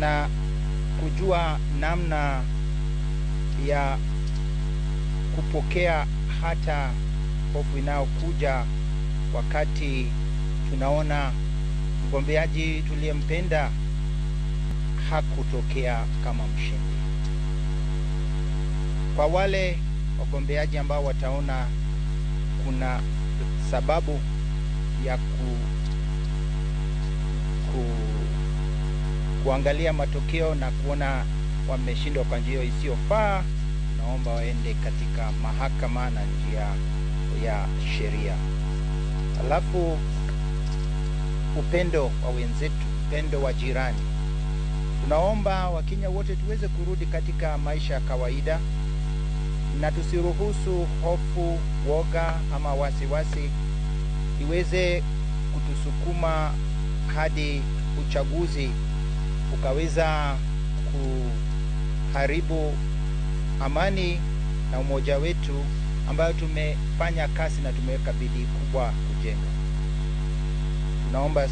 na kujua namna ya kupokea hata hofu inayokuja wakati tunaona mgombeaji tuliyempenda hakutokea kama mshindi. Kwa wale wagombeaji ambao wataona kuna sababu ya kuangalia matokeo na kuona wameshindwa kwa njia isiyofaa, naomba waende katika mahakama na njia ya sheria. Alafu upendo wa wenzetu, upendo wa jirani. Tunaomba Wakenya wote tuweze kurudi katika maisha ya kawaida na tusiruhusu hofu, woga ama wasiwasi iweze kutusukuma hadi uchaguzi ukaweza kuharibu amani na umoja wetu ambayo tumefanya kazi na tumeweka bidii kubwa kujenga. Tunaomba